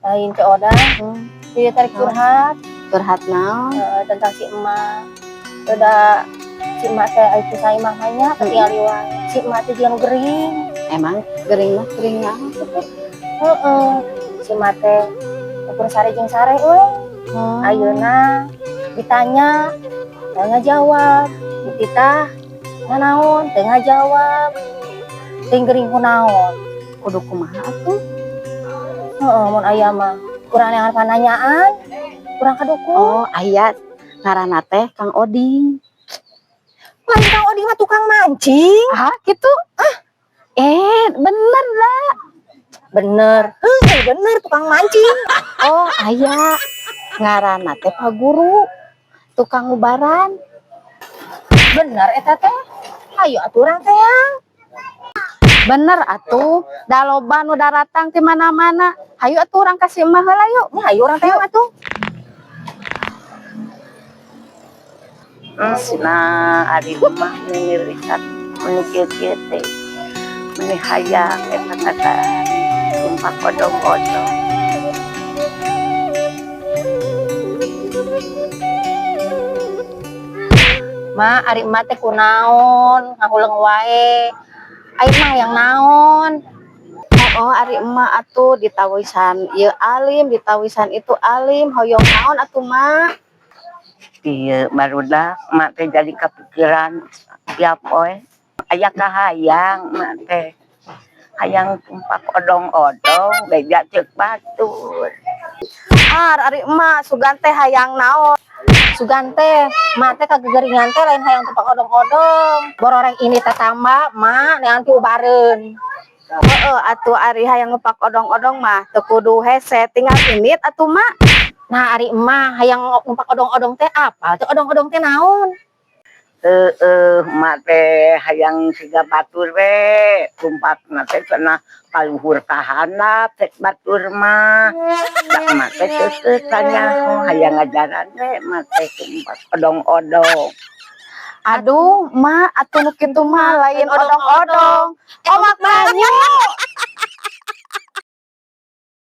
Lain Ceu Odah. Dia tarik curhat. Curhat naon? Tentang si emak. Udah si emak teh itu saya mahanya ketinggalan wae. Si emak teh jeung gering. Emang gering mah gering naon gitu? Heeh. Si emak teh ukur sare jeung sare we. Ayeuna ditanya teu ngajawab, dititah nanaon teu ngajawab. Teuing gering ku naon. Kudu kumaha atuh? Heeh, mun aya mah kurang neangan pananyaan, kurang ka dukun. Oh, aya ngaranna teh Kang Oding. Lain Kang Oding mah tukang mancing. Ah, gitu? Ah. Eh, bener lah. Bener. Heuh, bener tukang mancing. Oh, aya ngaranna teh Pak Guru. Tukang ubaran. Bener eta teh. Ayo atuh urang teh ya. Bener atuh, da loba nu daratang ti mana-mana. Hayu atuh urang ka si emak heula yuk. Nya ayo urang teh atuh. Sina ari mah nirikat meni kieu-kieu teh. Meni hayang eta kata tumpak odong-odong. Ma, ari emak teh kunaon, ngahuleng wae. Ari mah hayang naon? Oh, ari emak atuh ditawisan ieu alim, ditawisan itu alim, hoyong naon atuh mak? Ieu barudak mak teh jadi kepikiran tiap poe. Aya kahayang mak teh. Hayang tumpak odong-odong beja ceuk batur. Ar, ari emak sugan teh hayang naon? Sugan teh, mak teh kagegeringan teh lain hayang tumpak odong-odong. Bororeng ini teh tambah, mak neangan piubareun. Heeh, atuh ari hayang numpak odong-odong mah teu kudu hese, tinggal indit atuh mak. Nah, ari emak hayang numpak odong-odong teh apa? Teh odong-odong teh naon? Heeh, mak teh hayang siga batur we, tumpakna teh cenah kaluhur ka handap cek batur mah. Da emak teh keukeuh tanyaho hayang ngajaran we mak teh tumpak odong-odong. Aduh, mak atuh nu kitu mah lain odong-odong. Omak banyu.